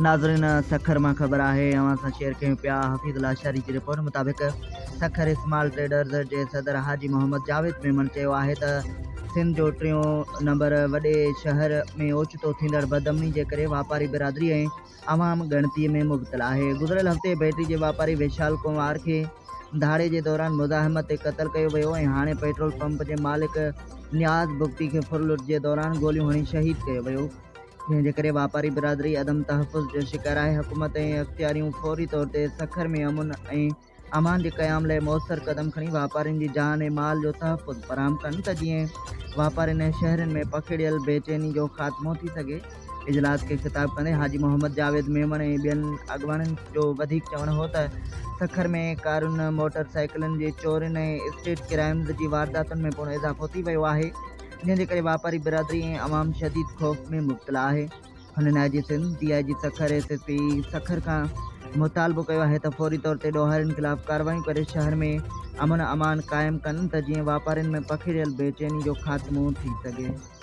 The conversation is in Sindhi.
ناظرين سکر مان خبر آهي اوهان سان شيئر ڪيون پيا حفيظ لاشاري جي رپورٽ مطابق سکر اسمال ٽريڊرز جي صدر حاجي محمد جاويد ميمڻ چيو آهي ته سنڌ جو ٽيون نمبر وڏي شهر ۾ اوچتو ٿيندڙ بدامني جي ڪري واپاري برادري ۽ عوام ڳڻتي ۾ مبتلا آهي گذريل هفتي بيٽري جي واپاري وشال ڪنوار کي ڌاڙي جي دوران مزاحمت تي قتل ڪيو ويو ۽ هاڻي پيٽرول پمپ جي مالڪ نياز بگٽي کي ڦرلٽ جي دوران گوليون هڻي شهيد ڪيو ويو. جنهن جي ڪري واپاري برادري عدم تحفظ جو شڪار آهي، حڪومت ۽ اختياريون فوري طور تي سکر ۾ امن ۽ امان جي قيام لاء موثر قدم کڻي واپارين جي جان ۽ مال جو تحفظ فراهم ڪن ته جيئن واپارين ۽ شهرين ۾ پکڙيل بيچيني جو خاتمو ٿي سگهي. اجلاس کي خطاب ڪندي حاجي محمد جاويد ميمڻ ۽ ٻين اڳواڻن جو وڌيڪ چوڻ هو ته سکر ۾ ڪارن، موٽر سائيڪلن جي چورين ۽ اسٽريٽ ڪرائمز جي وارداتن ۾ پڻ اضافو ٿي ويو آهي، جنهن جي ڪري واپاري برادري ۽ عوام شديد خوف ۾ مبتلا آهي. هنن I G Sindh, D I G Sukkur, S S P Sukkur کان مطالبو ڪيو آهي ته فوري طور تي ڏوهارين خلاف ڪارروايون ڪري شهر ۾ امن امان قائم ڪن ته جيئن واپارين ۾ پکڙيل بيچيني جو خاتمو ٿي سگهي.